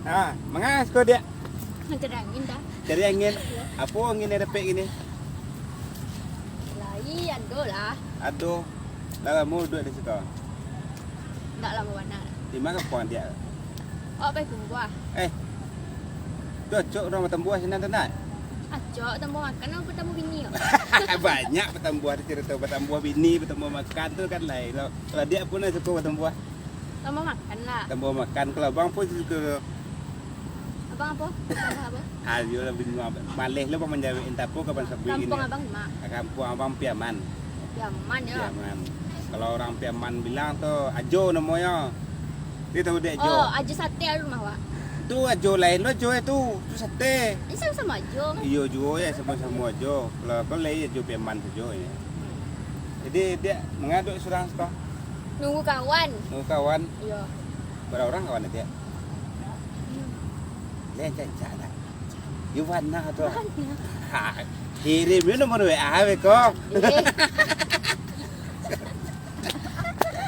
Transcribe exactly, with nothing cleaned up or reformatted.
Ah, manga siko, Diak? Mancari angin dah. Cari angin. Apo angin nan dapek kini? Lai, ado lah. Ado. Lah lamo duduak di siko? Ndak lamo bana. Di ma kampuang Diak? Awak pai Tumbuah. Eh. Tu acok urang batambuah sinan tu, nak? Acok, tambuah makan apo tambuah bini yo? Banyak batambuah tu carito, batambuah bini, batambuah makan tu kan lain. Kalau, kalau Diak pun lah suko batambuah. Tambuah makan lah. Tambuah makan. Kalau abang pun suko. Abang apo? Tambah apo? Ah, yo lah bingung. Maleh lo bang manjawab entah apo kapan sabuik ini. Kampuang abang di ma? Kampuang abang Piaman. Piaman yo. Piaman. Kalau urang Piaman bilang tu Ajo namonyo. Diak tahu Diak Ajo? Oh, Ajo sate ado rumah awak. Tu Ajo lain lo Ajo tu. Tu sate. Ini samo-samo Ajo. Iyo juo yo, samo-samo Ajo. Kalau, kalau lai Ajo Piaman sajo yo. Jadi Diak manga duduak surang siko? Nunggu kawan. Nunggu kawan. Iyo. Bara urang kawan Diak? Lai, rancak-rancak lah. Yo bana tu. Ha, kirim yo nomor W A beko. Eh,